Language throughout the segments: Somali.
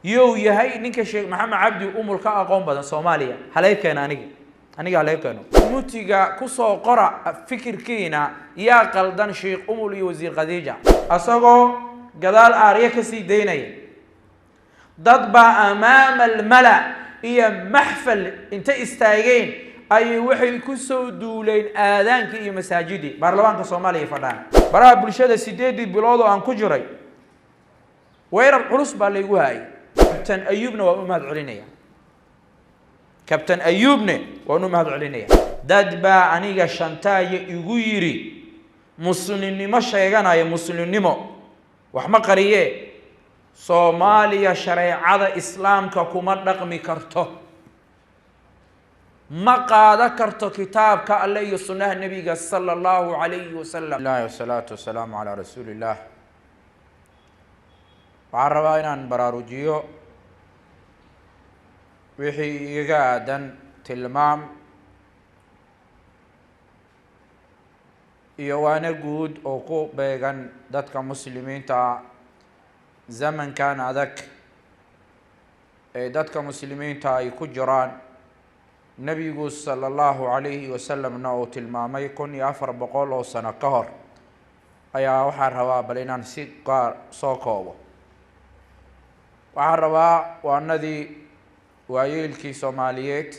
Yow yahay ninka Sheekh Maxamed Cabdi Umul ka aqoon badan Soomaaliya? Halay keeno aniga, aniga halay keeno. Mutiga kusoo qora fikirkiina, yaa qaldan, Sheekh Umul iyo Wasiir Khadiija? Asagoo gadaal aarya kasii daynaya dad baa amaama almala iyo maxfal inta istaageen ayay waxay ku soo duuleen aadaankii iyo masaajidii baarlamaanka Soomaaliya fadhaan. Baraha bulshada 8dii bilood oo aan ku jiray weerar culus baa laygu haayay. Kabtan Ayuubna waan u mahad celinaya, Kabtan Ayuubne waan u mahad celinaya. Dad baa aniga shantaaya igu yidhi muslimnimo sheeganaya, muslimnimo wax ma qariyee, Soomaaliya shareecada Islaamka kuma dhaqmi karto, ma qaado karto kitaabka Alle iyo sunnaha Nebiga sala Allahu calayhi wasalam. Ilahi wasalaatu wasalaamu calaa rasuuli illah. Waxaan rabaa inaan baraarujiyo wixii igaga aadan tilmaam iyo waano guud oo ku beegan dadka muslimiinta zamankan adag ee dadka muslimiinta ay ku jiraan. Nebigu sala Allahu calayhi wasalamna uu tilmaamay 1400 oo sano ka hor ayaa waxaan rabaa bal inaan si gaar soo koobo. Waxaan rabaa waanadii waayeelkii Soomaaliyeed,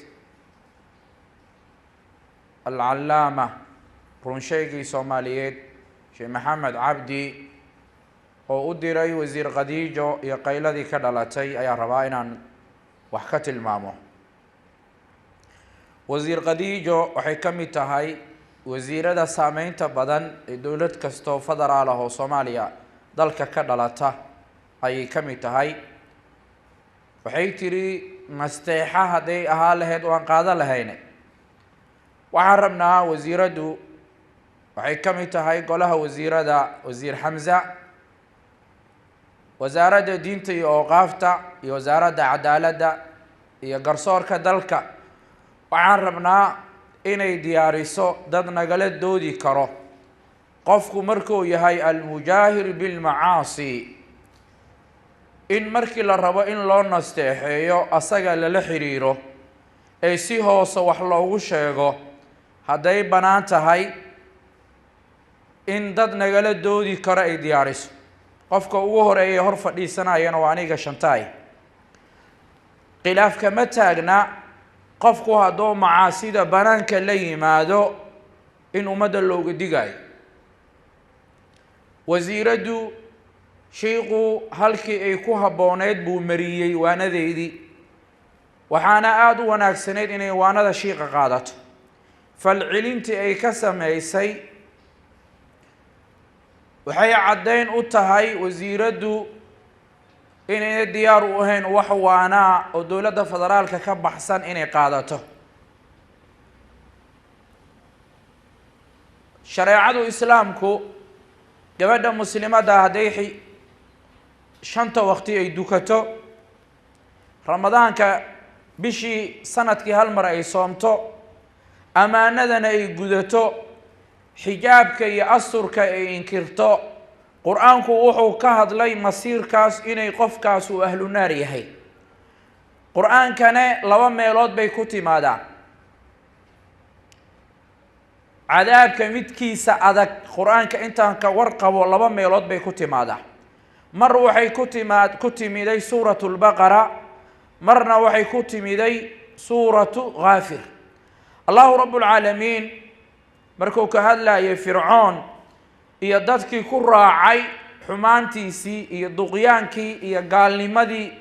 alcallaama runsheegii Soomaaliyeed Sheekh Maxamed Cabdi oo u diray Wasiir Khadiijo iyo qayladii ka dhalatay ayaa rabaa inaan wax ka tilmaamo. Wasiir Khadiijo waxay ka mid tahay wasiirada saameynta badan ee dowlad kastoo federaal ah oo Soomaaliya dalka ka dhalata ayay ka mid tahay. Waxay tidhi nasteexa hadday ahaa lahayd waan qaado lahayne. Waxaan rabnaa, wasiiraddu waxay ka mid tahay golaha wasiirada Wasiir Xamza, wasaaradda diinta iyo ooqaafta iyo wasaaradda cadaaladda iyo garsoorka dalka. Waxaan rabnaa inay diyaariso dad nagala doodi karo qofku markuu yahay almujaahir bilmacaasi, in markii la rabo in loo nasteexeeyo asaga lala xiriiro ee si hoose wax loogu sheego. Hadday bannaan tahay in dad nagala doodi karo ay diyaariso, qofka ugu horeeya hor fadhiisanayana waa aniga shantaay. Khilaaf kama taagna qofku hadduu macaasida banaanka la yimaado in ummadda looga digayo. Wasiiraddu shiiqu halkii ay ku habbooneyd buu mariyey waanadeydii, waxaana aada u wanaagsanayd inay waanada shiiqa qaadato. Falcelintii ay ka samaysay waxay caddayn u tahay wasiiraddu inayna diyaar u ahayn wax waanaa oo dowladda federaalka ka baxsan inay qaadato. Shareecadu Islaamku gabadha muslimadda hadday 5ta waqti ay dukato, Ramadaanka bishii sanadkii hal mar ay soomto, ammaanadana ay gudato, xijaabka iyo asurka ay inkirto, Qur-aanku wuxuu ka hadlay masiirkaas inay qofkaas uu ahlu naar yahay. Qur-aankane laba meelood bay ku timaadaa cadaabka midkiisa adag. Qur-aanka intaan ka warqabo laba meelood bay ku timaadaa. Mar waxay ku timaad ku timiday suuratu Lbaqara, marna waxay ku timiday suuratu Ghaafir. Allahu rabbulcaalamiin markuu ka hadlayay Fircoon iyo dadkii ku raacay xumaantiisii iyo duqyaankii iyo gaalnimadii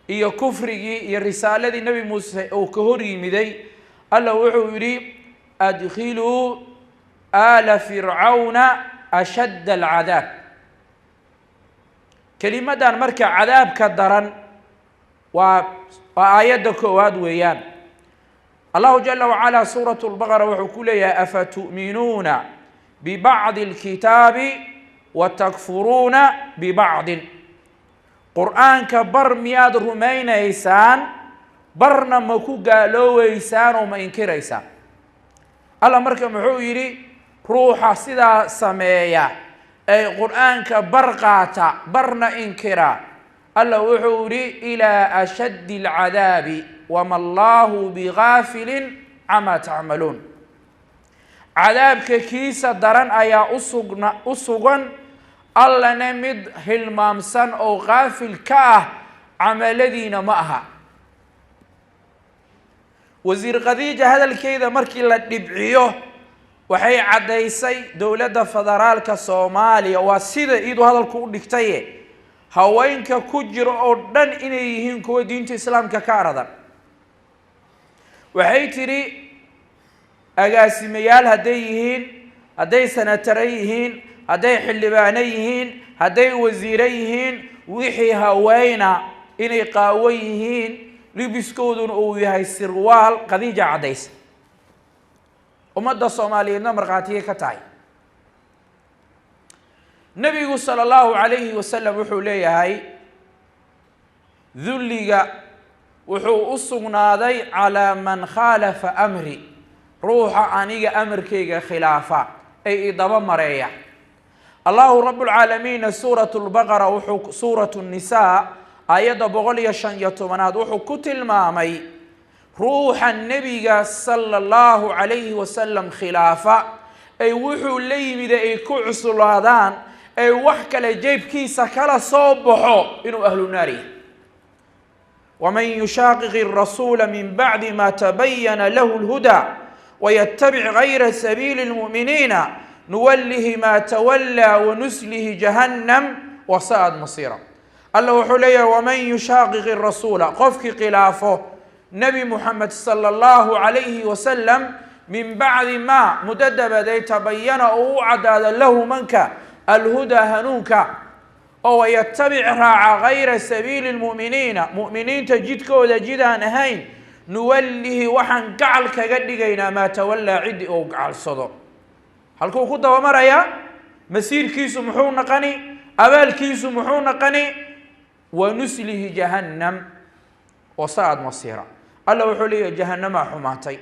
iyo kufrigii iyo risaaladii Nebi Muuse uu ka hor yimiday, Alla wuxuu yidhi: adkhiluu aala fircawna ashadda alcadaab. Kelimaddan marka cadaabka daran waa aayadda koowaad weeyaan. Allahu jala wacalaa suuratu Lbaqara wuxuu ku leeyahay: afatu'minuuna bibacdi alkitaabi wa takfuruuna bibacdin? Qur-aanka bar miyaad rumaynaysaan, barna ma ku gaalooweysaan oo ma inkiraysaan? Alla marka muxuu yidhi? Ruuxa sidaa sameeya ee Qur-aanka bar qaata barna inkira Alla wuxuu yihi ilaa ashaddi alcadaabi wama allaahu bigaafilin camaa tacmaluun. Cadaabka kiisa daran ayaa u sugan, Allana mid hilmaamsan oo qaafil ka ah camaladiina ma aha. Wasiir Khadiija hadalkeeda markii la dhibciyo waxay caddaysay dowladda federaalka Soomaaliya, waa sida iyadu hadalku u dhigtaye, haweenka ku jira oo dhan inay yihiin kuwa diinta islaamka ka aradan. Waxay tidhi agaasimayaal hadday yihiin, hadday sanatare yihiin, hadday xildhibaano yihiin, hadday wasiire yihiin, wixii haweyna inay qaawo yihiin, libiskooduna uu yahay sirwaal. Khadiija caddaysa, ummadda Soomaaliyeedna markhaatiyay ka tahay. Nebigu sala allahu calayhi wasalam wuxuu leeyahay dulliga wuxuu u sugnaaday calaa man khaalafa amri, ruuxa aniga amarkayga khilaafa ay idaba mareeya. Allahu rabbulcaalamiinna suurat lbaqara wuxuu suuratu nnisaa aayadda 115aad wuxuu ku tilmaamay ruuxa nebiga sala allahu calayhi wasalam khilaafa ay wuxuu la yimid ay ku cuslaadaan ay wax kale jeebkiisa kala soo baxo inuu ahlu naar yahay. Waman yushaaqiq arasuula min bacdi ma tabayana lahu lhudaa wayatabic gayra sabiili lmu'miniina nuwallihi maa tawallaa wanuslihi jahannam wasa'ad masiira. Alla wuxuu leeyahay waman yushaaqiq arasuula, qofkii khilaafo Nebi Muxamed sala allahu calayhi wasalam min bacdi maa muddo dabadeed tabayana oo u caddaada lahu manka alhudaa hanuunka, oo wayatabic raaca gayra sabiili lmu'miniina, mu'miniinta jidkooda jidaan ahayn, nuwallihi waxaan gacal kaga dhigaynaa maa tawallaa, ciddi uu gacalsado. Halkuu ku dabamarayaa masiirkiisu muxuu naqani, abaalkiisu muxuu naqani? Wanuslihi jahannam wasa'ad masiira. Alla wuxuu leeyahay jahannamaa xumaatay.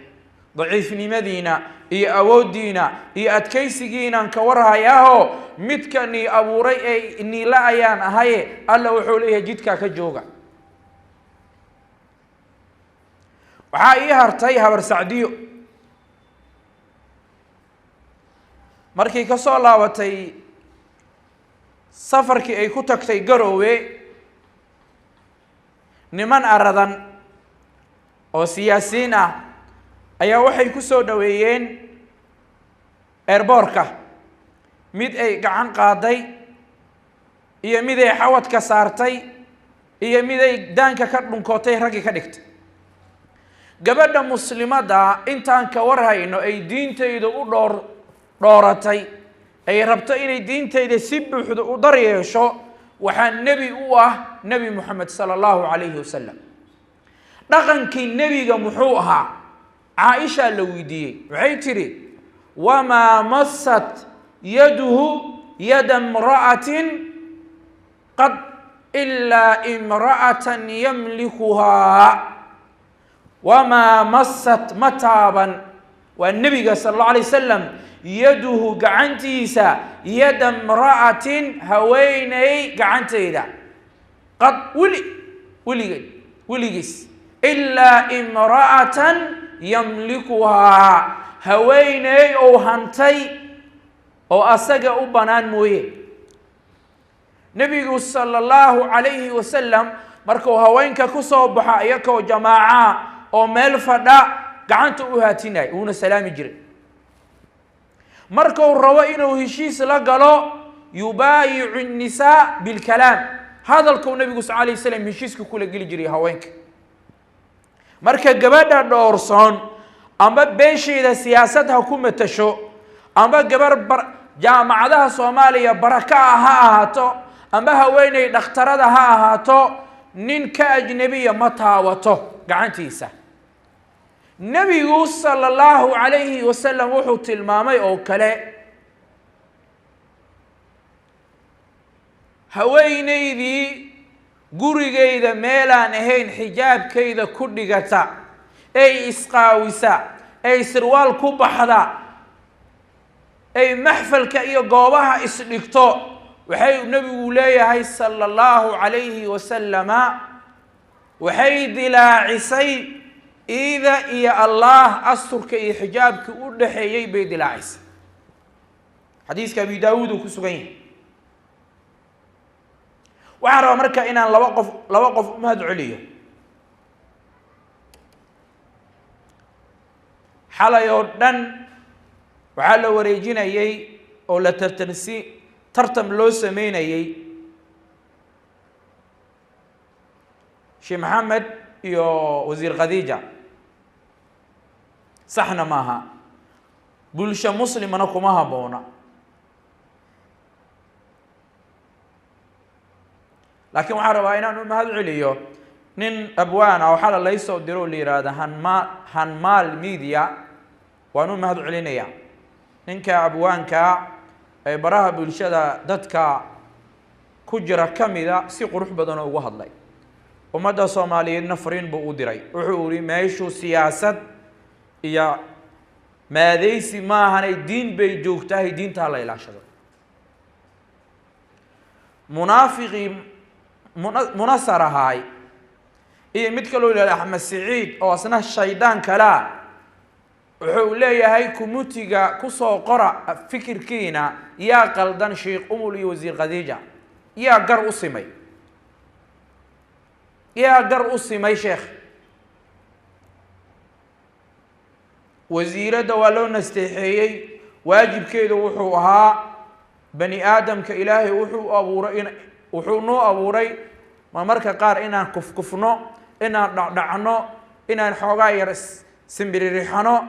Daciifnimadiina iyo awooddiina iyo adkaysigiinaan ka warhayaaho midka nii abuuray ee niila ayaan ahaye. Alla wuxuu leeyahay jidkaa ka jooga. Waxaa ii hartay habar Sacdiyo markii ka soo laabatay safarkii ay ku tagtay Garoowe, niman aradan oo siyaasiyiin ah ayaa waxay ku soo dhoweeyeen airboorka, mid ay gacan qaaday iyo mid ay xawadka saartay iyo mid ay daanka ka dhunkootay raggii ka dhigtay. Gabadha muslimadda intaan ka warhayno ay diintayda u dhooratay, ay rabto inay diintayda si buuxda u dar yeesho, waxaa nebi u ah Nebi Moxamed sala allahu calayhi wasalam. Dhaqankii nebiga muxuu ahaa? Caaishaa la weydiiyey, waxay tidhi wamaa masat yaduhu yada imra'atin qad ilaa imra'atan yamlikuhaa. Wamaa masat, ma taaban, waa nebiga sala allahu alay wasalam, yaduhu gacantiisa, yada imra'atin haweeney gacanteyda, qad weli weligeed weligiis, ilaa imra'atan yamlikuhaa, haweeney ou hantay oo asaga u bannaan mooye. Nebigu sala allahu calayhi wasalam markuu haweenka ku soo baxa iyakoo jamaaca oo meel fadha, gacanta u haatinay, wuuna salaami jiray. Markuu rabo inuu heshiis la galo, yubaayicu nnisaa bilkalaam, hadalkuu nebigu sal alay slam heshiiska kula geli jiray haweenka. Marka gabadha dhoorsoon amba beesheeda siyaasad ha ku matasho, amba gabar bar jaamacadaha Soomaaliya baraka ah ha ahaato, amba haweeney dhakhtarada ha ahaato, nin ka ajnabiya ma taawato gacantiisa. Nebigu sala allahu calayhi wasalam wuxuu tilmaamay oo kale haweeneydii gurigayda meelaan ahayn xijaabkayda ku dhigata, ay isqaawisa, ay sirwaal ku baxda, ay maxfalka iyo goobaha isdhigto, Waxay Nebigu leeyahay sala allahu calayhi wasalama, waxay dilaacisay iida iyo Allah asturka iyo xijaabkii u dhaxeeyey bay dilaacisay. Xadiiska Abi Daawuud uu ku sugan yahay. Waxaan rabaa marka inaan laba qof u mahad celiyo. Xalay oo dhan waxaa la wareejinayey oo la tartansi tartam loo sameynayey Sheekh Maxamed iyo Wasiir Khadiija. Saxna maaha, bulsho muslimana kuma habboona. Laakiin waxaan rabaa inaan u mahad celiyo nin abwaan ah oo xala laysoo diro oo la yidhaahda Hanmaal Media. Waan u mahad celinaya ninka abwaanka ee baraha bulshada dadka ku jira ka mida, si qurux badan oo ugu hadlay. Ummadda Soomaaliyeedna fariin buu u diray. Wuxuu yihi, meeshuu siyaasad iyo maadeysi maahanay, diin bay joogtahay, diintaa la ilaashado. Munaafiqii munasar ahaay iyo mid kaloo yihahdo Axmed Siciid oo asna shaydaan kalaa, wuxuu leeyahay, comment-iga kusoo qora fikirkiina, yaa qaldan, Sheikh Umul iyo Wasiir Khadiija? Yaa gar u simay? Yaa gar u simay? Sheekh, wasiiradda waa loo nasteexeeyey. Waajibkeedu wuxuu ahaa, bani aadamka Ilaahay wuxuu abuuray in wuxuu noo abuuray ma marka qaar inaan kufkufno, inaan dhacdhacno, inaan xoogaa yar simbiririxano.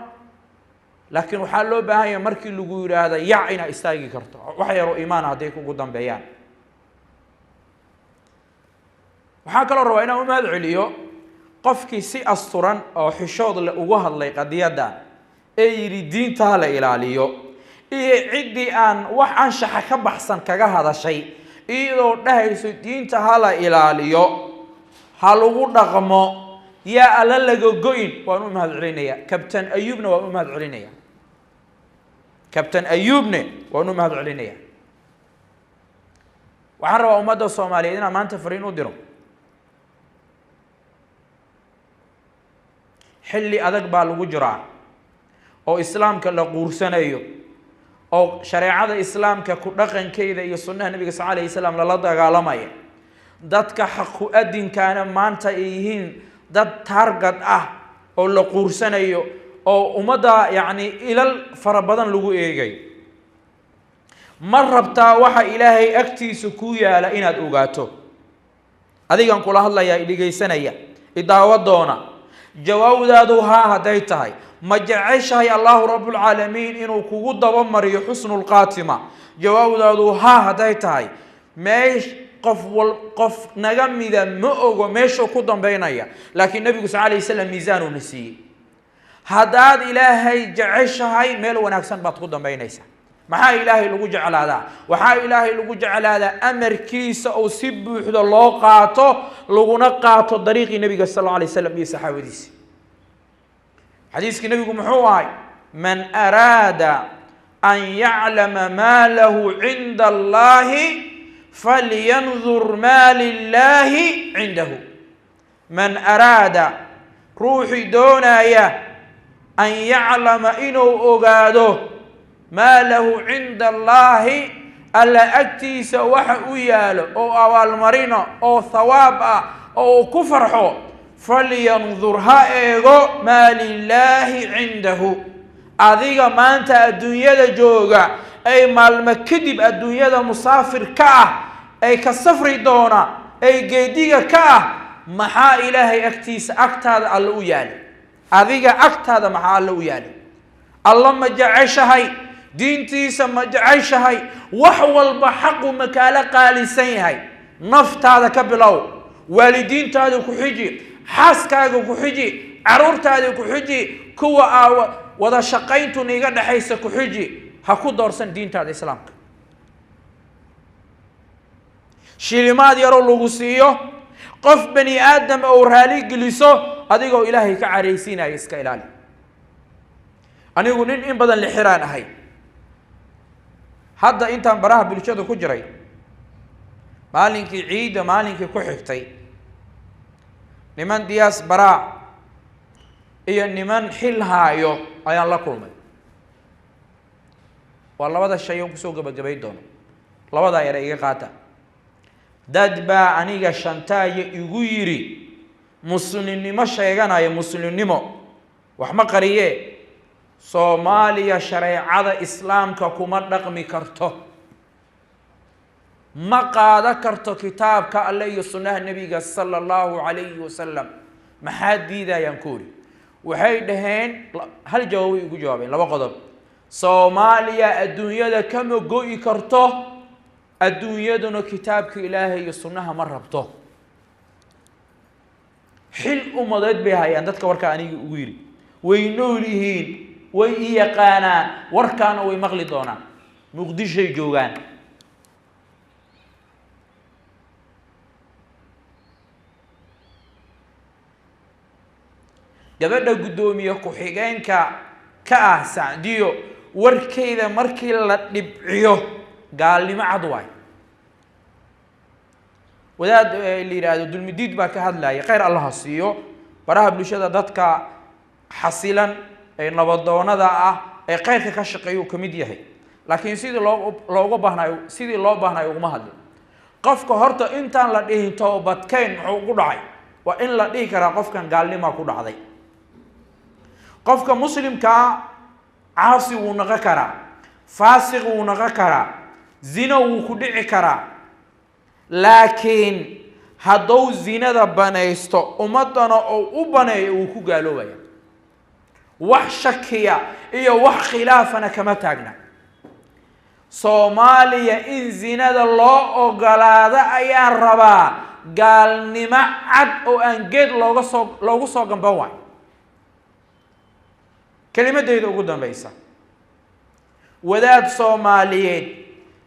Laakiin waxaa loo baahan yahay markii lagu yidhaahda yac inaad istaagi karto, wax yaroo iimaan hadday kugu dambeeyaan. Waxaa kaloo rabaa inaan u mahad celiyo qofkii si asturan oo xishood leh ugu hadlay qadiyaddan ee yidhi diinta ha la ilaaliyo, iyo ciddii aan wax anshaxa ka baxsan kaga hadashay iyadoo dhahayso diinta ha la ilaaliyo, ha lagu dhaqmo, yaa alla laga goyn. Waan u mahad celinaya. Kabtan Ayuubna waan u mahad celinaya. Kabtan Ayuubne waan u mahad celinaya. Waxaan rabaa ummadda Soomaaliyeed inaan maanta fariin u diro. Xilli adag baa lagu jiraa oo Islaamka la quursanayo, oo shareecada Islaamka ku dhaqankeeda iyo sunnaha Nabiga sal alayh wasalam lala dagaalamaya. Dadka xaqu adinkaana maanta ay yihiin dad target ah oo la quursanayo, oo ummadda yacni ilal fara badan lagu eegayo. Ma rabtaa waxa Ilaahay agtiisa ku yaala inaad ogaato? Adigan kula hadlayaa, idhegaysanaya, idaawo doona, jawaabdaadu haa hadday tahay, ma jeceshahay Allahu Rabbulcaalamiin inuu kugu dabamariyo xusnulkhaatima? Jawaabdaadu haa hadday tahay, meesh qof wal qof naga mida ma ogo meeshuu ku dambeynaya, laakiin Nebigu sal alay slam miisaanuuna siiyey. Haddaad Ilaahay jeceshahay, meel wanaagsan baad ku dambeynaysaa. Maxaa Ilaahay lagu jeclaadaa? Waxaa Ilaahay lagu jeclaadaa amarkiisa oo si buuxda loo qaato, laguna qaato dariiqii Nebiga sal alla alay slam iyo saxaabadiisa. Xadiiskii Nebigu muxuu ahay? Man araada an yaclama maa lahu cinda Allahi falyandur maa lilaahi cindahu. Man araada, ruuxii doonaya, an yaclama, inuu ogaado, maa lahu cinda Allaahi, Alla agtiisa waxa u yaalo oo abaalmarino oo thawaab ah oo uu ku farxo, falyandur, ha eego, maa lilaahi cindahu. Adiga maanta adduunyada jooga ay maalmo kadib adduunyada musaafir ka ah, ay ka safri doona, ay geediga ka ah, maxaa Ilaahay agtiisa, agtaada Alla u yaalay? Adiga agtaada maxaa Alla u yaalay? Alla ma jeceshahay? Diintiisa ma jeceshahay? Wax walba xaqu ma kaala qaalisan yahay? Naftaada ka bilow, waalidiintaada ku xiji, xaaskaaga ku xiji, caruurtaada ku xiji, kuwa aa wada shaqayntu niiga dhexaysa ku xiji. Ha ku doorsan diintaada Islaamka shilimaad yaroo lagu siiyo, qof bani aadam ou raali geliso, adigoo Ilaahay ka caraysiinaya. Iska ilaali. Anigu nin in badan lixiraan ahay. Hadda intaan baraha bulshada ku jiray Maalinkii ciidda, maalinkii ku xigtay, niman diyaas baraa iyo niman xil haayo ayaan la kulmay. Waa labada shay oon kusoo gabagabay doono, labadaa yare iga qaata. Dad baa aniga shantaayo igu yidhi muslimnimo sheeganaya, muslimnimo wax ma qariye, Soomaaliya shareecada islaamka kuma dhaqmi karto, ma qaado karto kitaabka alle iyo sunnaha nebiga sala allahu calayhi wasalam. Maxaa diidayaan ku uri? Waxay dhaheen, hal jawaabay igu jawaabeen, laba qodob: Soomaaliya adduunyada kama go'i karto, adduunyaduna kitaabka ilaahay iyo sunnaha ma rabto. Xil umadeed bay hayaan dadka warkaa aniga ugu yidhi, way nool yihiin, way i yaqaanaan, warkaana way maqli doonaan, Muqdishoy joogaan. Gabadha guddoomiye ku-xigeenka ka ah Sacdiyo, warkeyda markii la dhibciyo gaalnimo cad waay. Wadaad la yidhaahdo Dulmidiid baa ka hadlaya, khayr allaha siiyo, baraha bulshada dadka xasilan ee nabadoonada ah ee khayrka ka shaqeeya uu ka mid yahay, laakiin sidii loo looga baahnayo, sidii loo baahnayo uguma hadlin. Qofka horta intaan la dhihin toobadkeyn muxuu ugu dhacay, waa in la dhihi karaa qofkan gaalnimaa ku dhacday. Qofka muslimkaa caasi wuu noqon karaa, faasiq wuu noqon karaa, zino wuu ku dhici karaa, laakiin hadduu zinada banaysto ummaddana oo u baneeyo wuu ku gaaloobaya. Wax shakiya iyo wax khilaafana kama taagna. Soomaaliya in zinada loo ogolaado ayaan rabaa, gaalnimo cad oo aan geed looga soo loogu soo gamban waay. Kelimadeyda ugu dambaysa, wadaad Soomaaliyeed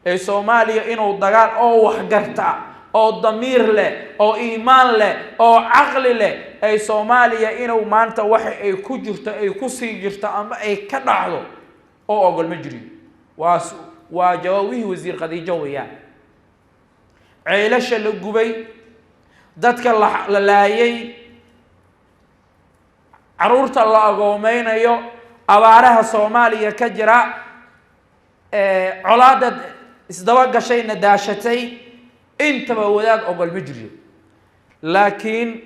ee Soomaaliya inuu dagaal oo waxgarta oo damiir leh oo iimaan leh oo caqli leh ay Soomaaliya inuu maanta waxa ay ku jirto ay kusii jirto ama ay ka dhacdo oo ogol ma jiriyo. Waa jawaabihii wasiir Khadiijo weeyaan. Ceelasha la gubay, dadka la laayay, caruurta la agoomeynayo, abaaraha Soomaaliya ka jira, colaada isdaba gashayna daashatay, intaba wadaad ogol ma jiriyo. Laakiin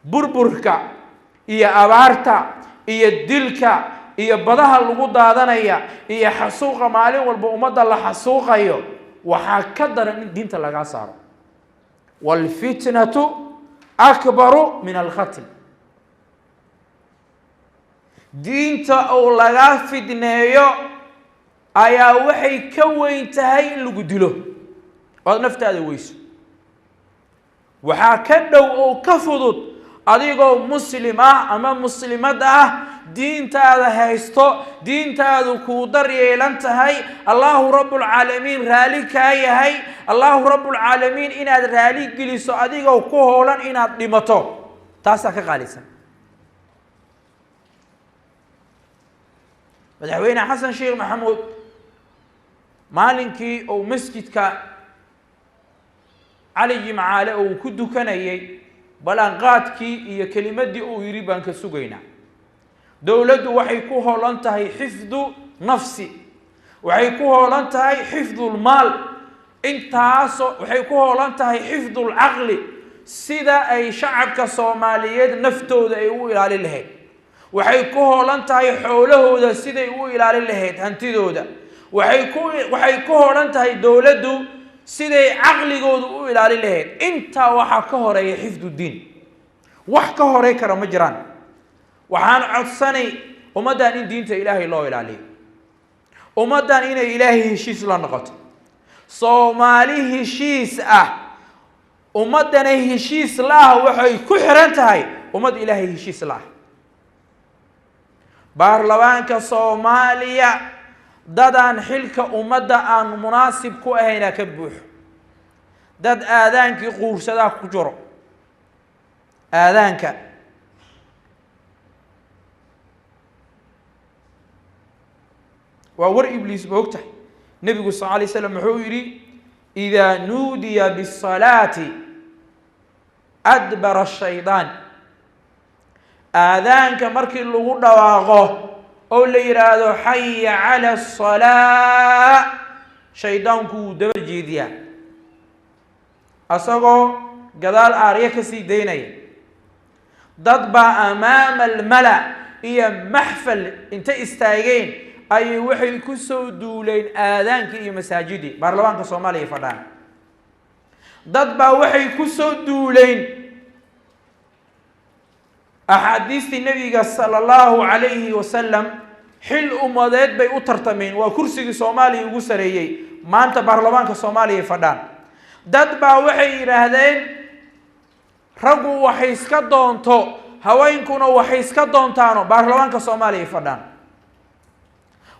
burburka iyo abaarta iyo dilka iyo badaha lagu daadanaya iyo xasuuqa maalin walba ummadda la xasuuqayo waxaa ka daran in diinta lagaa saaro. Waalfitnatu akbaru min alkhatl. Diinta uu lagaa fidneeyo ayaa waxay ka weyn tahay in lagu dilo ood naftaada weyso. Waxaa ka dhow oo ka fudud adigoo muslim ah ama muslimad ah, diintaada haysto, diintaadu kuu dar yeelan tahay, Allahu rabbulcaalamiin raali kaa yahay, Allahu rabbulcaalamiin inaad raali geliso adigoo ku hoolan inaad dhimato, taasaa ka qaalisan. Madaxweyne Xasan Sheekh Maxamuud maalinkii uu masjidka Cali Jimcaale uu ku dukanayay ballanqaadkii iyo kelimadii uu yidhi baan ka sugaynaa. Dowladdu waxay ku hoolan tahay xifdu nafsi, waxay ku hoolan tahay xifdulmaal, intaasoo waxay ku hoolan tahay xifdulcaqli, sida ay shacabka Soomaaliyeed naftooda ay u ilaalin lahayd. Waxay ku hoolan tahay xoolahooda siday u ilaalin lahayd, hantidooda. Waxay ku hoolan tahay dowladdu siday caqligooda u ilaalin lahayd. Intaa waxaa ka horeeya xifdu diin, wax ka horey kara ma jiraan. Waxaan codsanay ummaddan in diinta ilaahay loo ilaaliyo, ummaddan inay ilaahay heshiis la noqoto, Soomaali heshiis ah, ummaddana heshiis la ah waxay ku xiran tahay ummad ilaahay heshiis la ah. Baarlamaanka Soomaaliya dadaan xilka ummadda aan munaasib ku ahaynaa ka buuxo, dad aadaankii quursadaa ku jiro, aadaanka waa war ibliis ma og tahay. Nebigu sal alay slam wuxuu yidhi Idaa nuudiya bisalaati adbara ashaydaan. Aadaanka markii lagu dhawaaqo oo la yidhaahdo xaya cala asalaa, shaydaanku wuu daba jeediyaa asagoo gadaal aarya kasii daynaya. Dad baa amaama almala iyo maxfal inta istaageen ayay waxay ku soo duuleen aadaankii iyo masaajidii baarlamaanka Soomaaliya fadhaan. Dad baa waxay ku soo duuleen axaadiistii nabiga sala allahu calayhi wasalam. Xil umadeed bay u tartameen, waa kursigii Soomaaliya ugu sareeyey, maanta baarlamaanka Soomaaliya fadhaan. Dad baa waxay yidhaahdeen raggu waxay iska doonto, haweenkuna waxay iska doontaano, baarlamaanka Soomaaliya fadhaan.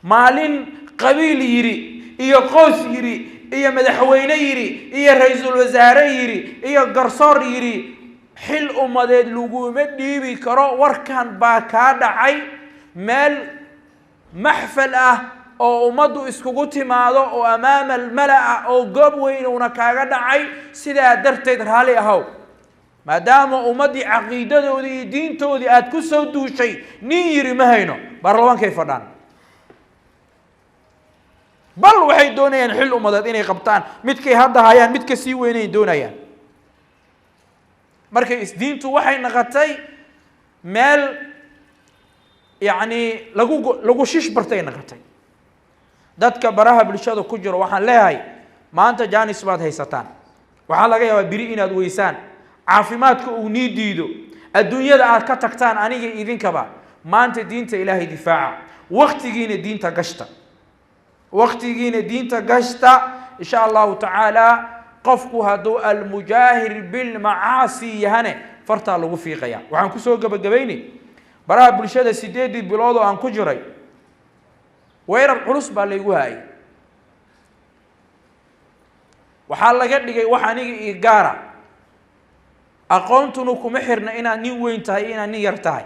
Maalin qabiil yidhi iyo qoys yidhi iyo madaxweyne yidhi iyo ra-iisul wasaare yidhi iyo garsoor yidhi xil umadeed laguma dhiibi karo, warkan baa kaa dhacay. Meel maxfal ah oo ummaddu iskugu timaado oo amaama almala ah oo goob weyn uuna kaaga dhacay, sidaa darteed raalli ahow, maadaama ummaddii caqiidadoodii iyo diintoodii aada ku soo duushay. Nin yidhi ma hayno, baarlamaankay fadhaan, bal waxay doonayaan xil umadeed inay qabtaan, midkay hadda hayaan mid ka sii weynay doonayaan. Markay isdiintu waxay naqatay meel yacni lagu shish bartay naqatay. Dadka baraha bulshada ku jiro waxaan leeyahay, maanta jaanis baad haysataan, waxaa laga yaabaa biri inaad weysaan, caafimaadka uu nii diido, adduunyada aad ka tagtaan. Aniga idinkaba maanta diinta Ilaahay difaaca, waktigiina diinta gashta, waktigiina diinta gashta, insha allahu tacaala. Qofku hadduu almujaahir bilmacaasi yahane, fartaa lagu fiiqaya. Waxaan kusoo gebagabaynay baraha bulshada 8dii bilood oo aan ku jiray, weerar culus baa laygu haayay. Waxaa laga dhigay wax aniga io gaara. Aqoontuna kuma xirna inaad nin weyn tahay, inaad nin yar tahay.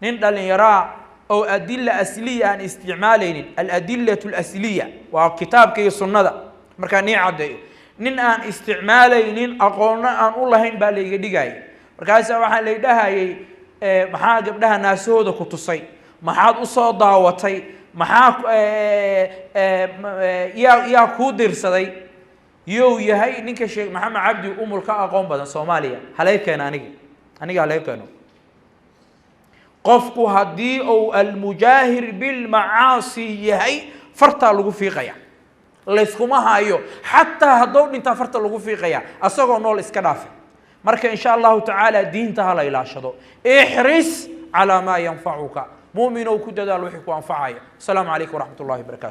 Nin dhalinyaraa oo adila asliya aan isticmaalaynin, aladilatu alasliya waa kitaabka iyo sunnada, markaa nii caddeeyo, nin aan isticmaalaynin, aqoonno aan u lahayn baa layga dhigayay. Markaasa waxaa lay dhahayay, maxaa gabdhaha naasahooda ku tusay? Maxaad usoo daawatay? Maxaa yaa kuu dirsaday? Yow yahay ninka Sheekh Maxamed Cabdi Umul ka aqoon badan Soomaaliya? Halay keeno aniga halay keeno. Qofku haddii uu almujaahir bilmacaasi yahay, fartaa lagu fiiqaya, layskuma hayo. Xataa hadduu dhintaa farta lagu fiiqaya, asagoo nool iska dhaafay. Marka insha allahu tacaala diinta hala ilaashado. Ixris calaa maa yanfacuka, mu'minow, ku dadaal wixii ku anfacaya. Asalaamu calaykum waraxmat ullahi wabarakatu.